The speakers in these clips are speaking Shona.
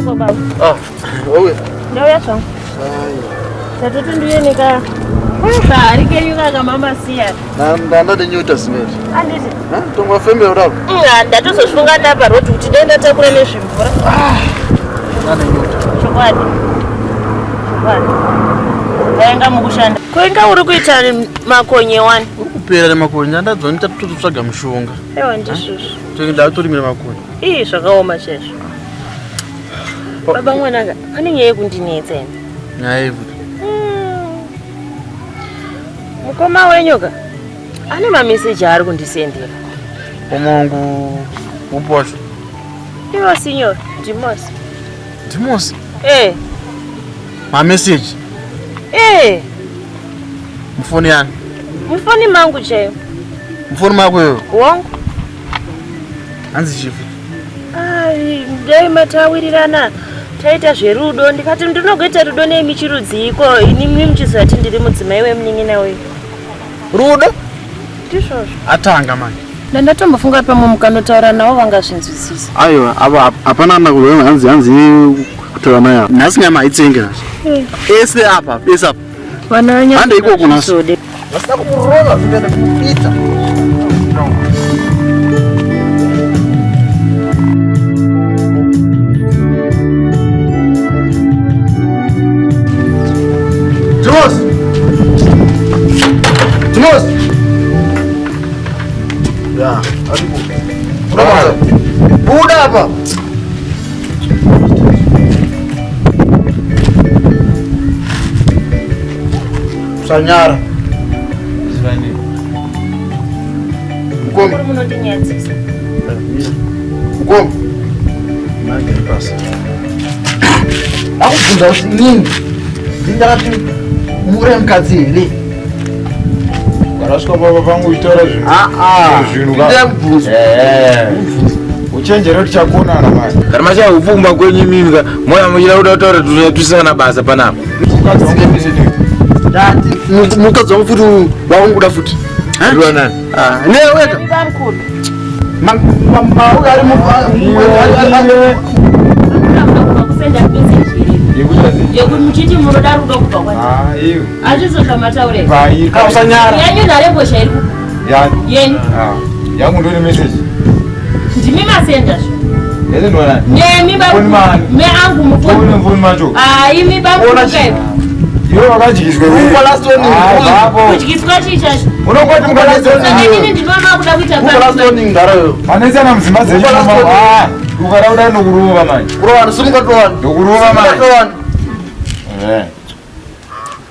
Seiko baba? Ah, wauya. Ndauya zvangu. Tatoti ndiuye neka kahari kenyu kaka mama siya. Ndanda nenyota sineti. Anditi. Tongwa fembe urako. Ndatozozvifunga ndapa road kuti dai ndatakura nezvimvura. Ah, ndanda nyota. Chokwadi. Chokwadi. Ndainga mukushanda. Ko inga uri kuita makonye wani? Uri kupera nemakonye andadzoni tatotsvaga mushonga. Ewa ndizvozvo. Toki ndatorimira makonye. Ii zvakaoma chaizvo. Baba mwanaka, pane nyaya yekundinetsa ini. Nyaya yekuti. Mukoma wenyu ka ane mameseji aari kundisendera. Mukoma wangu upi wacho? Ivo signor, Dimosi. Dimosi? Eh. Mameseji? Eh. Mufoni yani? Mufoni mangu chaiyo. Mufoni mako iwe? Wangu. Hanzi chifu. Ai, dai matawirirana taita zverudo ndikati ndinogoita rudo nemi chirudziiko ini muchizati ndiri mudzimai wemunin'ina wenyu. Rudo? Ndizvozvo. Atanga manje. Ndandatombofunga pamwe mukanotaura navo vangazvinzwisisa. Aiwa, apa hapana kana kuona hanzi hanzi kutaura naye. apa. Nhasi nyama haitsenge nhasi. Ese apa, ese apa. Vana vanya. Hande ikoko nhasi. Vasina kumurova zvikaenda kumupita. Timos! Timos! Ya, aripo. Buda Buda apa! Usanyara. Mukoma. Munondinyadzisa. Mukoma. Manje pasi. Akubvunza kuti inini ndakati mure mukadzi here? Kana baba vangu uchitaura zvinhu. Ah ah. Zvinhu ka. Ndakubvunza. Eh. Uchenjere kuti chakuonana manje. Kana mashaya upfungwa kwenyu imimi ka moya muchida kuda kutaura tusina kana basa panapa. Mukadzi wangu ndini. Ndati mukadzi wangu futi wakunguda futi. Ndiwe nani? Ah, newe wega. Bamukuru. Mauya ari mu Kusenda message here. Yekuti muchiti munoda rudo kubva kwati. Ah, iwe. Hazvizo zvamataura izvi. Pai. Usanyara. Yenyu nharembozha iri kupi? Yani. Yenyu. Ah. Yangu ndo message. Ndimi masenda zvo. Yese ndo nani? Nemi Mufoni mani. Me angu Mufoni mufoni. mufoni macho. Ah, imi bamukuru kaipo. Iwe wakadyiswa iwe. Upa last warning. Ah, vapo. Kudyiswa chii chacho? Unongoti mukadzi Saka inini ndinoona kuda kuita Upa last warning ndarayo. Anetsana mudzimba dzenyu. Upa last warning. Ah, ukada kuda ndokurova manje. Kurovana, simuka towana. Ndokurova manje. Simuka towana. Eh.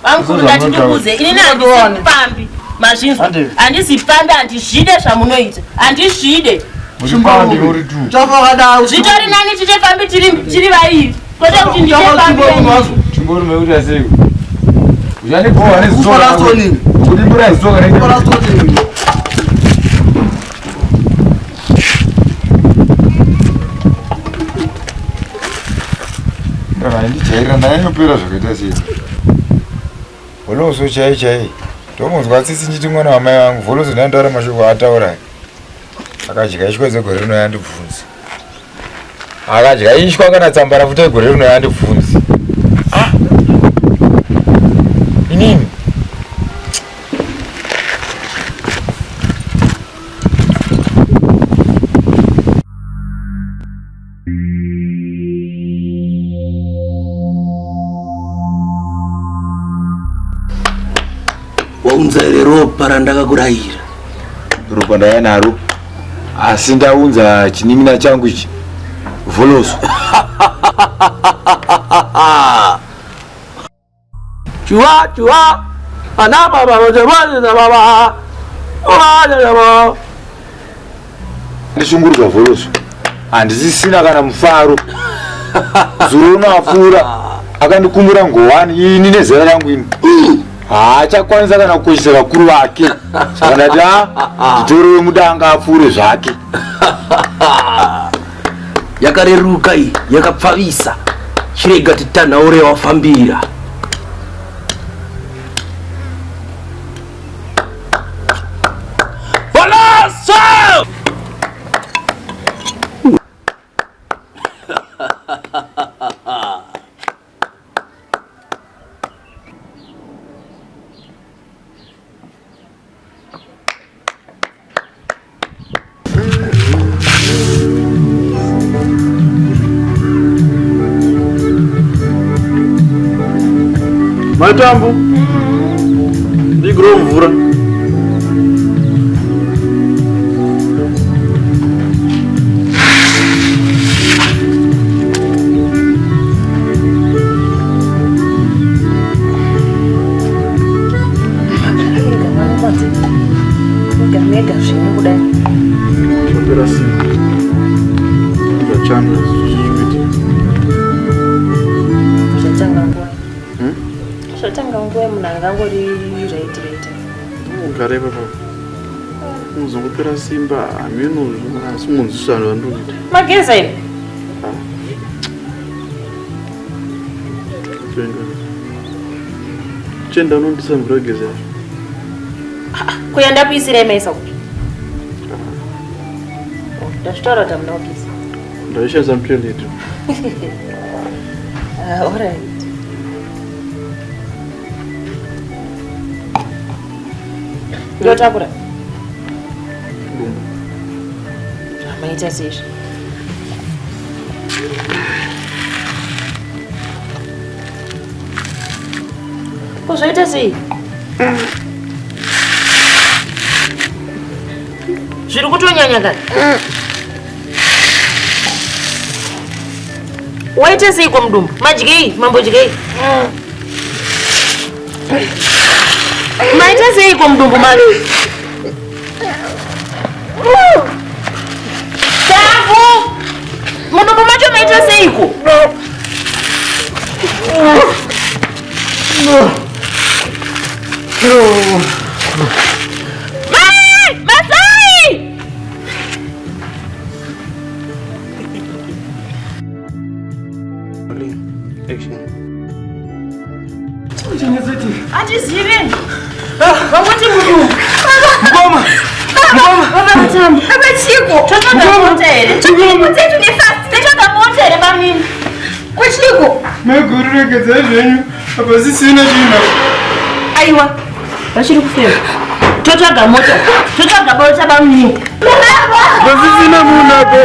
Bamukuru ndati ndikuudze inini handisi pfambi. Mazvinzwa. Hande. Handisi pfambi handizvide zvamunoita. Handizvide. Muri pambi muri tu. Chafa wakadaro. Zvitori nani tiite pfambi tiri vairi. Kwete kuti ndiite pfambi. Chimbori mekuti sei? Uchandibowa nezitsoka. Upa last warning. Kuti mbura zitsoka Upa last warning. Ndijairira ndanyanyopera zvakaita sei. Vholoso chai chai. Ndomunzwa tsitsi nditi mwana wamai vangu Vholoso ndandaura mashoko ataura. Akadya ishwa dzegore rino yandibvunzi. Akadya ishwa kana tsamba rafuta igore rino yandibvunzi. Ah! Inini? Waunza here ropa randakakurayira? Ropa ndaya naro asi ndaunza chinin'ina changu ichi Vholoso. Chua chua ana baba baba baba baba. Ndishungurudzwa Vholoso, handisisina kana mufaro. Zuro uno apfuura akandikumbura ngowani ini nezera rangu ini haachakwanisa kana kukoshesa vakuru vake, saka ndati a nditorewe mudanga apfuure zvake. Yakareruka iyi, yakapfavisa. Chirega titanhaure wafambira. Vholoso! Matambo. Ndigro mvura. Mega zvenyu kudai. Chopera simba. Zvachanda zvichikuitika. Zvatanga nguva. Hmm? Zvatanga nguva munhu angangori right right. Ugare papa. Unozongopera simba hameno asi munzwisisa zvandikuita. Mageza ini. Chenda unondisa mvura yekugeza yacho. Kuya ndakuisirai maisa kupi? Oh, ndazvitaura kuti hamuna kugeza. Ndaishandisa mutoilet. Ah, alright. Ndotakura. Dumbu. Maita seizvi. Ko zvaita sei? Zviri kutonyanya kani? Waita sei kwa mudumbu? Madyei? Mambodyei? Maita sei kwa mudumbu mari? Tambu! Mudumbu macho maita seiko? Mai! Masai! Atizive. Vangoti mudumbu. Mukoma! Mukoma! Baba Tambu. Baba Chiko. Totsvaga mota here? Totsvaga mota here bamnini? Kuchiko. Maiguru regedzai zvenyu apa sisina chinhu. Aiwa. Vachiri kufema. Totsvaga mota. Totsvaga mota bamnini. Pasisina munhu apa.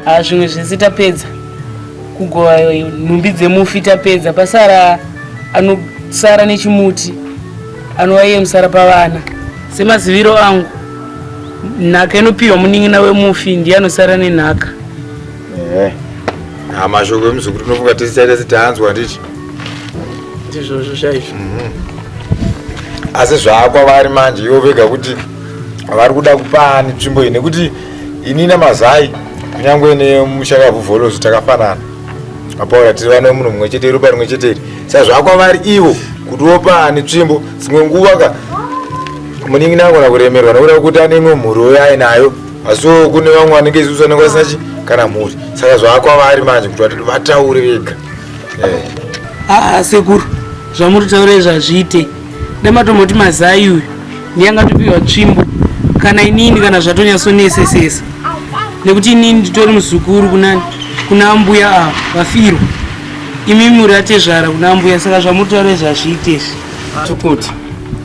Ah, zvimwe zvese tapedza kugova nhumbi dzemufi tapedza pasara anosara nechimuti anova iye musara pavana semaziviro angu nhaka inopiwa munin'ina wemufi ndiye anosara nenhaka Eh. Ha mashoko emuzukuru tinofunga tese taita setanzwa handiti? Ndizvozvo chaizvo. Mhm. Asi zvaakwavari manje ivo vega kuti vari kuda kupaani tsvimbo iyi nekuti ini namazai kunyangwe nemushakabvu vholozi takafanana. Apaura tiri vana vemunhu mumwe chete ropa rimwe chete iri. Saka zvakwavari ivo kuti wopaani tsvimbo dzimwe nguva ka munin'ina angona kuremerwa nekuda kwekuti ane imwe mhuri yaainayo asiwo kune vamwe vanenge isusu vanenge vasina chi kana mhuri saka zvakwavari manje kuti vataure vega eh. aa sekuru zvamuri taura izvi hazviite dai matomboti mazai uyu ndiye angatopiwa tsvimbo kana inini kana zvatonyatsonesesesa nekuti inini nditori muzukuru kunani kuna ambuya ava vafirwa imi muri atezvara kuna ambuya saka zvamuri taura izvi hazviite izvi Tukuti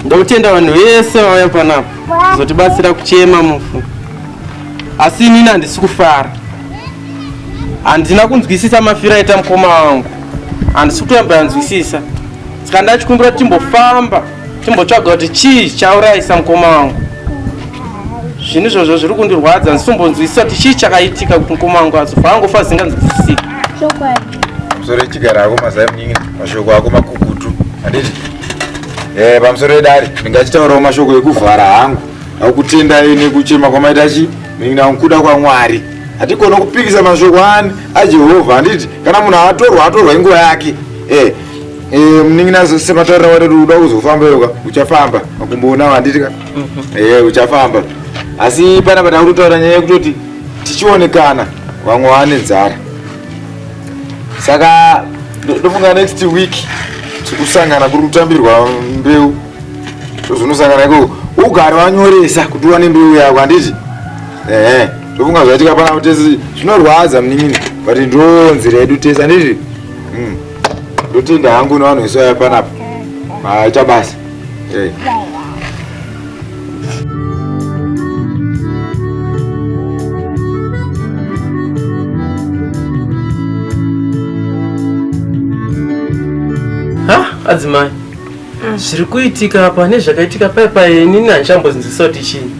ndokutenda vanhu vese vauya panapa kuzotibatsira kuchema mufu asi inini handisi kufara handina kunzwisisa mafiro aita mukoma wangu handisi kutoyamba yanzwisisa saka ndachikumbira timbofamba timbotsvaga kuti chii chaurayisa mukoma wangu zvinhu izvozvo zviri kundirwadza ndisitombonzwisisa kuti chii chakaitika kuti mukoma wangu azofa angofa zvinganzwisisiki pamusoro echigara ako mazai munyingi mashoko ako makukutu handiti eh, pamusoro edare ndingachitaurawo mashoko ekuvhara hangu akutendai nekuchema kwamaita chi munin'ina wangu kuda kwamwari hatigona kupikisa mashoko ani ajehovha handiti kana munhu atorwa atorwa inguva yake eh, eh, munin'ina semataurira watoti uda kuzofamba yoka uchafamba makumbo unawo handiti ka mhm. eh, uchafamba asi panapa takutotaura nyaya yekutoti tichionekana vamwe vane nzara saka ndofunga next week tikusangana kuri kutambirwa mbeu tozonosangana ikoko ugare wanyoresa kuti uwane mbeu yako handiti Ehe, tofunga zvaitika pana tese zvinorwadza munin'ina but ndo nzira yedu tese handiti? Ndotenda hangu nevanhu vese vaya panapa. Maita basa. Eh. Ha, adzimai. Zviri kuitika apa nezvakaitika pai pai inini handichambonzwisisa kuti chii.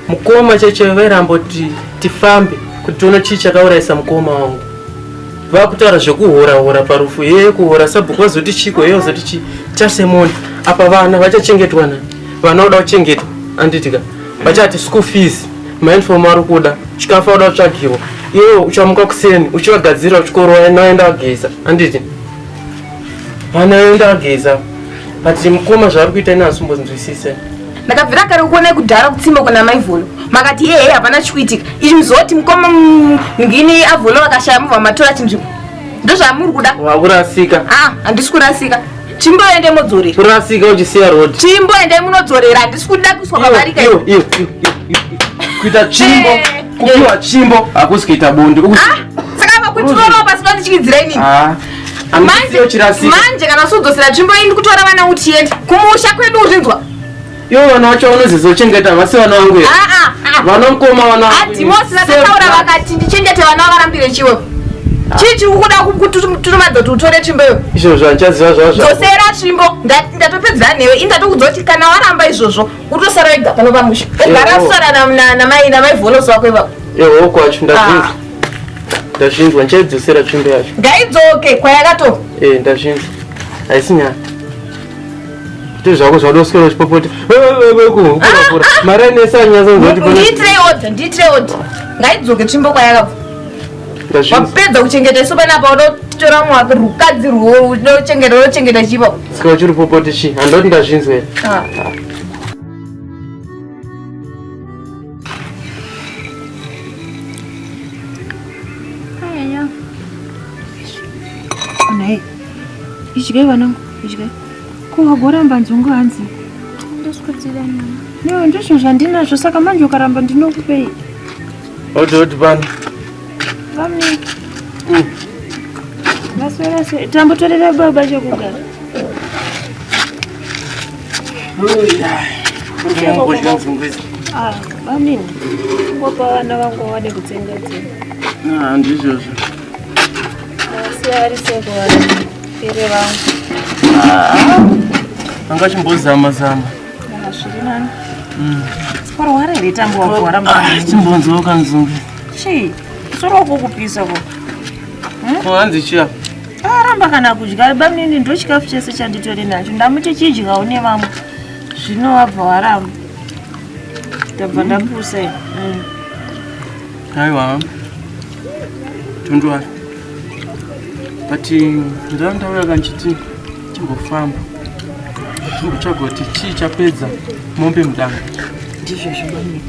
Mukoma cheche vairamba kuti tifambe kuti tione chii chakaurayisa mukoma wangu. Vakutaura zvekuhora hora parufu hee kuhora sabhuku vazoti chiko hee vazoti chii chasemoni apa vana vachachengetwa nani vana voda kuchengetwa anditika vachati school fees mauniform ari kuda chikafu voda kutsvagirwa iwewe uchamuka kuseni uchivagadzirira kuchikoro naenda vageza anditi vana enda vageza but mukoma zvavari kuita ini hasumbonzwisise Ndakabvira kare kukuonai kudhara kutsimba kuna mai Vholo. Makati ehe hapana chikuitika. Izvi muzoti mukoma ngini aVholo vakashaya mubva matora chinzvimbo. Ndozvamuri kuda. Wakurasika. Ah, handisi kurasika. Tsvimbo ende modzorera. Kurasika uchisiya road. Tsvimbo ende munodzorera. Handisi kuda kuiswa pabarika. Iyo, iyo, iyo, iyo. Kuita tsvimbo, kupiwa tsvimbo hakusi kuita bonde. Ah, saka makutirova pasina ndichikidzira inini. Ah. Manje kana usudzosera tsvimbo iyi ndikutora vana utiende kumusha kwedu uzvinzwa. Ivo vana vacho vanozozochengeta vasi vana vangu here? Ah, ah, ah. Vana mukoma vana vangu. Adhimosi vakataura vakati ndichengete vana vakarambire chiwe. Chii chiri kukuda kututumadza kuti utore tsvimbo iyo? Izvozvo handichaziva zvazvo. Dzosera tsvimbo. Ndatopedzera newe. Ini ndatokudza kuti kana waramba izvozvo utosara wega pano pamusha. Ogara usara namai namai Vholosi wako ivavo. Eho kwacho ndazvinzwa. Ndazvinzwa ndichaidzosera tsvimbo yacho. Ngaidzoke kwayakatobva. Eh ndazvinzwa. Haisi nyaya. Zvito zvako zvauda kuswera uchipopota. Wewe mari anesa anyatsa kuti ndiitirei order, ndiitirei order. Ngaidzoke tsvimbo kwayakabva. Wapedza kuchengeta isu panapa uda kutora mwaka rukadzi rwo uda kuchengeta uda kuchengeta chipo. Saka uchiri popota chii? Handoti ndazvinzwa here? Ah. Nhai, idyai vanangu, idyai. Ko wagoramba nzungu hanzi? Ndosikudzira nyama. No, ndizvo zvandinazvo saka manje ukaramba ndinokupei? Oti oti pano. Vamni. Vaswera sei? Tambotorera baba chekugara. Ah, vamni. Ngopa vana vangu vade kutsenga tsenga. Ah, ndizvozvo. Asi ari seko vana. Pere vangu. Ah, anga chimbozama zama. Ah, zviri nani. Warwara here tambo wako waramba? Ah, chimbonzwa kanzungu. Chii? Musoro wako kupisa ko. Ko hanzi chiya. Aramba kana kudya bamnini ndo chikafu chese chanditori nacho. Ndamuti chidyawo nevamwe. Zvino wabva waramba. Ndabva ndapusa ini. Aiwa. Don't worry. But ndandauya kanchiti timbofamba. Timbotsvaga kuti chii chapedza mombe mudanga. Ndizvozvo bamnini.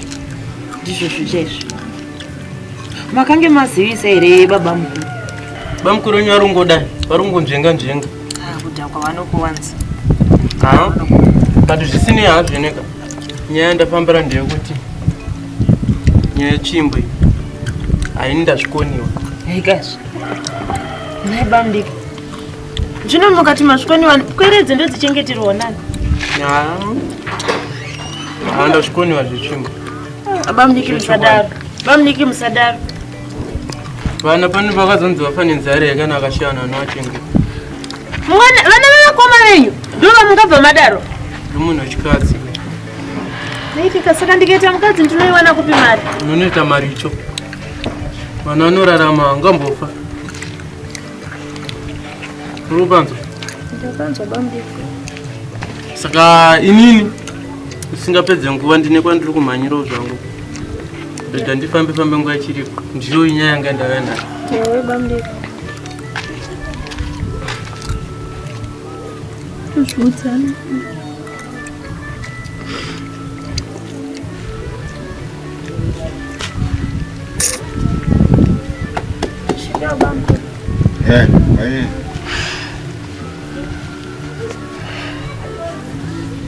Ndizvozvo chaizvo. Makange mazivisa here baba mukuru? Bamukuru wenyu varungodai, varungonzvenga nzvenga. Ah, kudhakwa vanokuwanza. Ah. But zvisinei hazvo neka. Nyaya yandafambira ndeyekuti nyaya yetsvimbo iyi haini ndazvikoniwa. Haikazve. Nhai bamudiki. Zvino mukati mazvikoniwa pweredze ndodzichengeterwa nani? Ah, ndazvikoniwa zvetsvimbo. Bamudiki musadaro. Bamudiki musadaro. Vana pano vakazonzi vafa nenzara here kana akashaya vanhu vanovachengeta. Mwana vana vevakoma venyu ndo vamungabva madaro. Ndomunhu wechikadzi. Naitika saka ndikaita mukadzi ndinoiwana kupi mari? Unonoita maricho. Vana vanorarama vangambofa. Uri kupanzwa? Ndakanzwa bamudiki. Saka inini ndisingapedze nguva ndine kwandiri kumhanyirawo zvangu. Rega ndifambe fambe nguva ichiripo. Ndiyo nyaya yanga ndauya nayo. Ewe bamudiki. Tozviudzana. Eh, mai.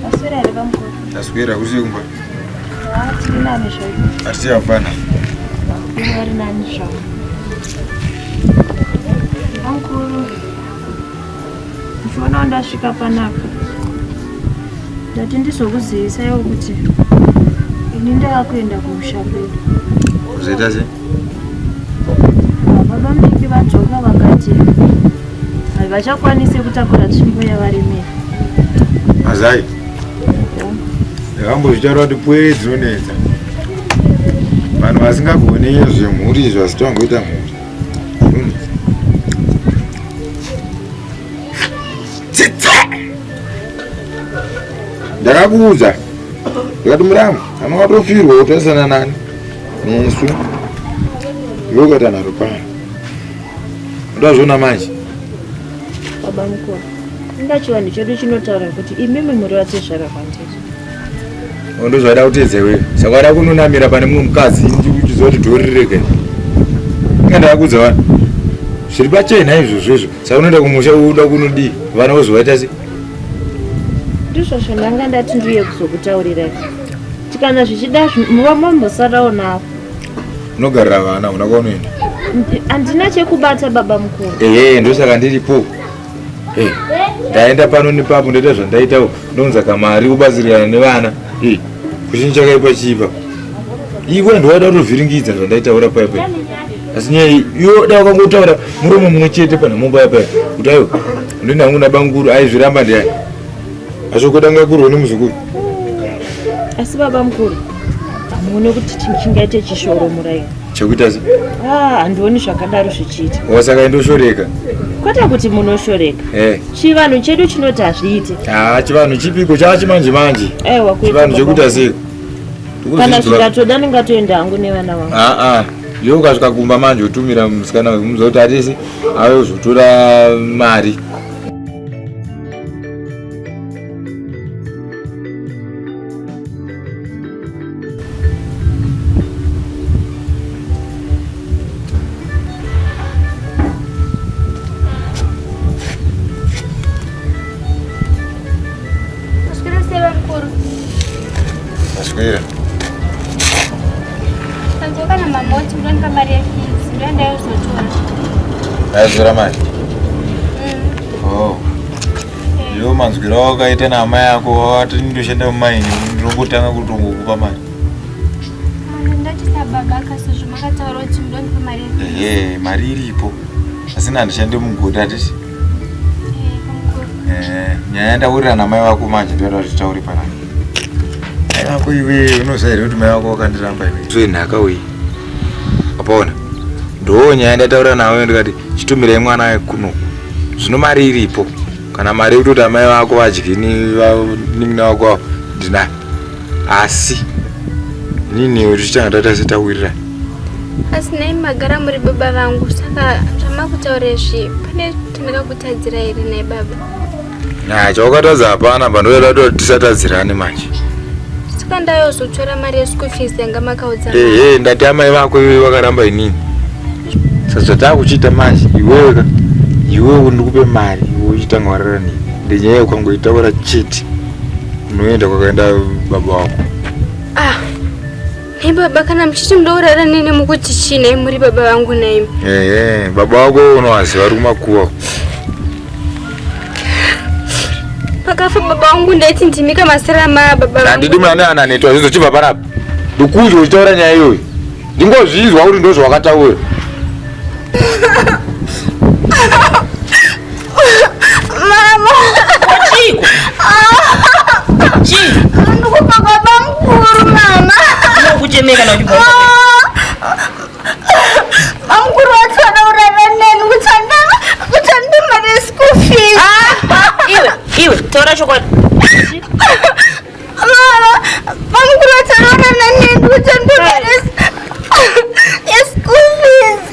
Maswera here bamukuru? Taswera kusiye kumba. Ah, tiri nani zvedu. Asi hapana. Vakuru vari nani zvavo. Bamukuru, ndichionawo ndasvika panapa. Ndati ndizokuzivisaiwo kuti ini ndava kuenda kumusha kwedu. Zvoita sei? Baba mudiki vadzoka vakati havachakwanisi kutakura tsvimbo yavaremera. Mazai. Ndakambozvitaura kuti pwere dzinonetsa. Vanhu vasingagoni zvemhuri izvi asi tangoita mhuri. Dzinonetsa. Tsitsa! Ndakakuudza. Ndikati muramu, kana watofirwa wotarisana nani? Nesu. Iwe ukaita nharo pano. Ndazviona manje. Baba mukuru, inga chivanhu chedu chinotaura kuti imimi muri vatezvara kwandiri. Ndozvaida kuteedza iwewe. Saka wada kunonamira pane mumwe mukadzi uchiziva kuti dhori rirege. Inga ndakakuudza wani. Zviri pachena izvozvo izvo. Saka unoenda kumusha uda kunodii? Vana vozovaita sei? Ndizvo zvandanga ndati ndiuye kuzokutaurirai. Kuti kana zvichida muva mambosarawo navo. Unogarira vana una kwaunoenda. Handina chekubata baba mukuru. Ehe, ndosaka ndiripo. Hey, ndaenda pano nepapo ndoita zvandaitawo ndonza kamari kubatsirana nevana. Hey, kuchinyi chakaipa chiipa. Iwe ndiwaida kutovhiringidza zvandaitaura paya paya. Asi nyaya iyi iwe da wakangotaura muromo mumwe chete panhamo paya paya kuti ayo ndini hangu nabanguru aizviramba ndiani. Asi ukotanga kurwa nemuzukuru. Asi baba mukuru, hamuone kuti chingaite chishoro muraini. Chekuita se? Ah, handioni zvakadaro zvichiita. Wasaka indoshoreka. Kwete kuti munoshoreka. Eh. Chivanhu chedu chinoti hazviite. Ah, chivanhu chipiko chachi manje manje. Aiwa kuita. Chivanhu chekuita sei? Kana zvikatoda ndingatoenda hangu nevana vangu. Ah ah. Iwe ukasvika kumba manje utumira musikana wekumudza kuti atese ave kuzotora mari. Maswera sei bamukuru? Maswera. Tadzoka namama oti ndondipa mari yefees ndoenda yozotora. Aizora mari? Oh. Iwe manzwiro awakaita naamai ako wati ndoshanda mumaini ndinongotanga kutongokupa mari. Ndati sababa kasezvo makataura kuti ndondipa mari yefees. Ehe, mari iripo. Asi handishande mugodhi hatisi. Eh, nyaya yandawirirana namai vako manje ndoda kuti titaure panapa. Mai vako iwe unoziva here kuti mai vako vakandiramba iwe? So inhaka uyi. Wapaona? Ndoo nyaya ndataura nawe ndikati chitumirai mwana kuno. Zvino mari iripo. Kana mari yekutoti amai vako vadye nenin'ina wako avo ndinayo. Asi inini newe tichitanga taita setawirirana. Asi nhai magara muri baba vangu saka zvamakutaura izvi pane chandakakutadzira here nhai baba? Nah, chawakatadza hapana pandoda kuti tisatadzirane manje. Saka ndayozotora mari yeschool fees yanga makaudza. Ehe, ndati amai vako iwe vakaramba inini. Saka zvatakuchiita manje iwewe ka iwewe ndikupe mari iwe uchitanga warara neni. Ndenyaya ukangoitaura chete unoenda kwakaenda baba wako. Ah. Nhai baba kana muchiti muda kurara neni mukuti chii nhai muri baba vangu nhaimi? Ehe, baba wako unowaziva vari kumakuwa. Pakafa baba vangu ndaiti ndimi kamasera ma baba vangu. Handidi mwana ana anetwa zvizo chibva panapa. Ndikuudzwa uchitaura nyaya iyoyo. Ndingozvinzwa kuti ndozvawakataura. Mama. Chiiko? Chii? Ndikupa baba mukuru mama. Unokuchemeka na uchibva. Bamukuru vacho vada kurara neni kuti andipe mari yeschool fees. Iwe, iwe, taura chokwadi. Mama, bamukuru vacho vada kurara neni kuti andipe mari yeschool fees.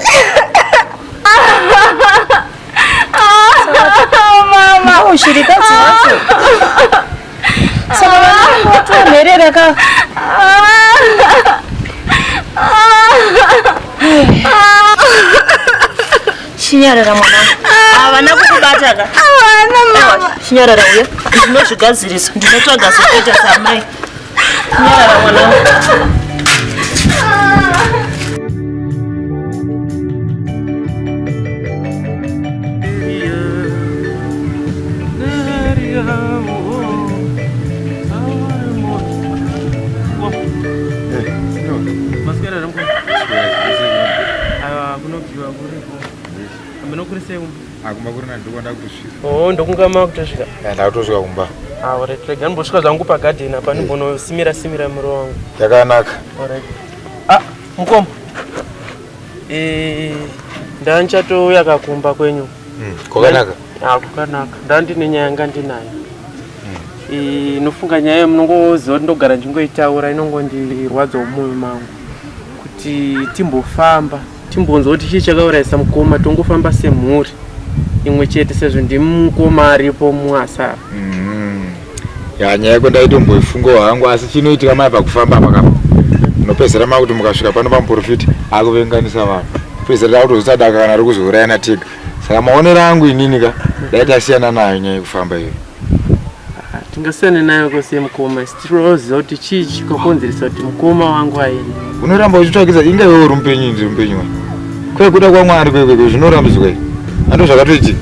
Mama. Oh, shirikadzi wacho. Saka vanhu vatonherera ka. Chinyarara mwana. Havana kukubata ka. Havana mama. Chinyarara uya. Ndinozvigadzirisa. Ndinotsvaga zvekuita samai. Nyarara mwanangu. Akumba kuri nani ndikuenda kutosvika. Oh, ndokunga makutosvika. Eh, ndakutosvika kumba. Ah, alright. Rega ndimbosvika zvangu pagarden apa ndimbonosimira simira muriwo wangu. Yakanaka. Alright. Ah, mukoma. Eh, ndanchatouya kakumba kwenyu. Kwakanaka. Ah, kwakanaka. Ndandine nyaya yanga ndinayo. Eh, nofunga nyaya iyo munongoziva kuti ndogara ndichingoitaura inongondirwadzawo mumwoyo mangu. Kuti timbofamba, timbonzwa kuti chii chakaurayisa mukoma, tongofamba semhuri imwe chete sezvo ndimi mukoma aripo muasara. Ya nyaya yako ndaitomboifungawo hangu asi chinoitika mai pakufamba apa kapa. Unopedzisira makuti mukasvika pano pamuprofiti akuvenganisa vanhu. Pedzisira takutozoita daka kana rikuzourayana tega. Saka maonero angu inini ka dai tasiyana nayo nyaya yekufamba iyo. Tingasiyane nayo kose mukoma, isi tinoziva kuti chii chikakonzeresa kuti mukoma wangu aende. Unoramba uchitsvakidza inga iwe uri mupenyu ndiri mupenyu wani. Kwe kuda kwaMwari kwe kwe zvinorambidzwa izvi. Ando zvakatoitika.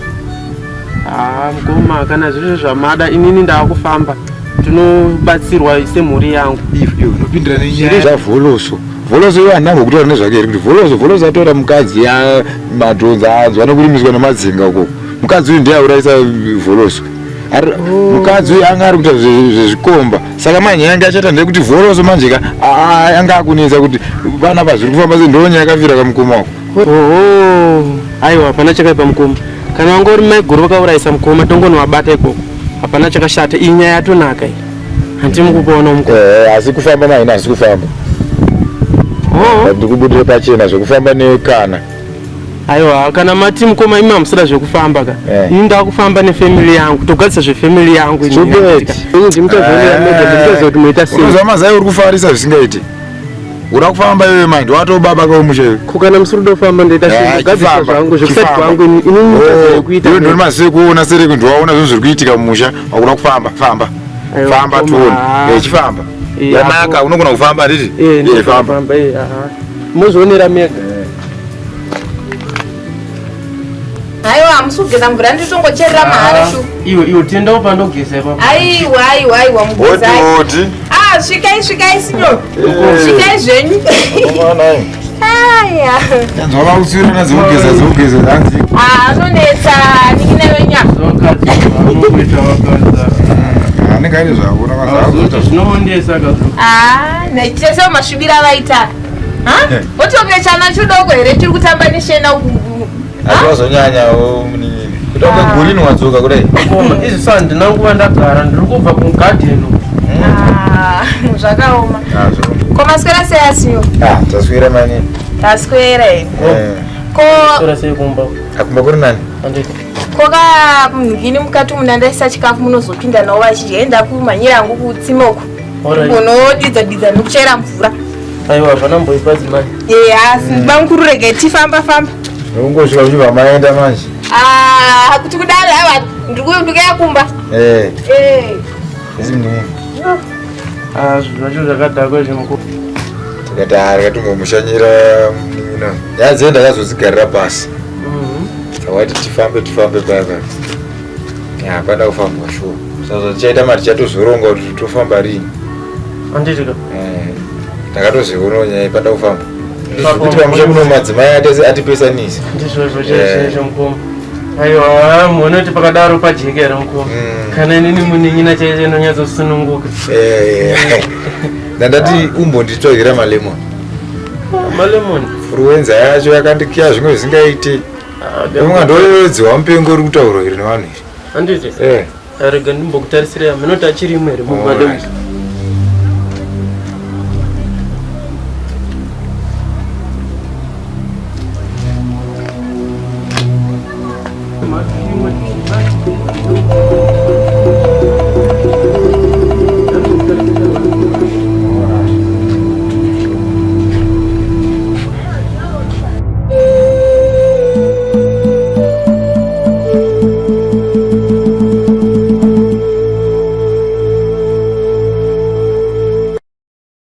Ah, mukoma kana zviri zvamada inini ndakufamba tinobatsirwa semhuri yangu. Iwe unopindira nenyaya zvaVholoso. Vholoso iwe handina kutaura nezvake here kuti Vholoso Vholoso atora mukadzi ya madhonza anzwa nekurimiswa nemadzinga uko. Mukadzi uyu ndiye aurayisa Vholoso. Mukadzi uyu anga ari kuita zvezvikomba saka manje yange achata ndeyekuti Vholoso manje ka anga akunetsa kuti vana pazviri kufamba sei ndonyaya yakafira kamukoma wako. Oho, aiwa hapana chakaipa mukoma. Kana wanga uri maiguru vakaurayisa mukoma tongonovabata ikoko. Hapana chakashata, iyi nyaya yatonaka iyi. Handiti mukupaona mukoma. Eh, asi kufamba naye asi kufamba. Oh. Ndikubudire pachena zvekufamba nekana. Aiwa kana mati mukoma imi hamusida zvekufamba ka. Eh. Ini ndakufamba nefamily yangu, togadzisa zvefamily yangu ini. Stupid. Ini ndimuchazvionera mega, ndimuchaziva kuti moita sei. Unoziva mazai uri kufarisa zvisingaiti. Uri kufamba iwe manje watobaba kaumusha iwe. Ko kana musiri kuda kufamba ndoita sei? Eh, Ndogadzisa chifamba, zvangu zvekusati chifamba. kwangu ini ini ndichaziva kuita. Iwe ndori mazai kuona sereki ndiwaona zvinhu zviri kuitika mumusha wakuda kufamba famba. Aiwa, Famba mukoma. tione. Eh, chifamba. Eh, Yanaka apo. unogona kufamba handiti? Eh, Eh, ndinofamba, famba. famba, eh, aha. Mozvionera mega. Aiwa hamusi kugeza mvura nditongocherera mahara shu. Iwe iwe tiendawo pandogeza ipapo. Aiwa aiwa aiwa Oti mugezai. oti. Ah, svikai svikai sinyo. Svikai zvenyu. Aya. Nzwa vakutsiurana dzekugeza dzekugeza hanzi. Ah, anonetsa nin'ina wenyu apa. Anenge aine zvaakona Azoti zvinoondesa kazo. Ah, nechese masvibira vaita. Ha? Wotonge chana chidoko here chiri kutamba neshena uku. Asi wazonyanya munin'ini. Kuita kunge gurini wadzoka kudai. Mukoma, izvi sa handina nguva ndagara ndiri kubva kugadheni. Ah, zvakaoma. Ah, zvakaoma. Ko maswera sei asinyo? Ah, taswera mani. Taswera here. Eh. Ko Sora sei kumba? Akumba kuri nani? Handiti. ko ka mhini mukati umu ndandaisa chikafu munozopinda nawo vachidya enda kumhanyira hangu kutsime uku. Alright. Munodidza didza nekuchera mvura. Aiwa hapana mboipa dzimai. Eya, asi bamukuru regai tifamba famba. Ungosvika uchibva maenda manje. Ah, kuti kudaro aiwa ndikuya kumba. Eh, Eh. isi munin'ini. Ah, zvinhu zvacho zvakadhakwa izvi mukoma. Tikati ah, rega timbomushanyira munin'ina. Nyaya dzedu ndakazodzigarira pasi. Saka wati tifambe tifambe paya paya. Ya, hapana kufambwa shuwa. Saka zvatichaita mari tichatozoronga kuti tofamba rini. Handiti ka. Eh, ndakatozoionawo nyaya ipanda kufamba. Kuti pamusha muno madzimai atipesanisa. Ndizvozvo chaizvo mukoma. Aiwa, muone kuti pakadaro pajeke here mukoma. Kana inini munin'ina chaicho inonyatsosununguka. Eh, ndandati umbonditsvagira malemon. Malemon. Furuwenza yacho yakandikiya zvimwe zvisingaiti. Unga ndoyodziwa mupengo uri kutaurwa iri nevanhu iri. Handiti? Eh. Rega ndimbokutarisira munoti achirimo here mumalemon.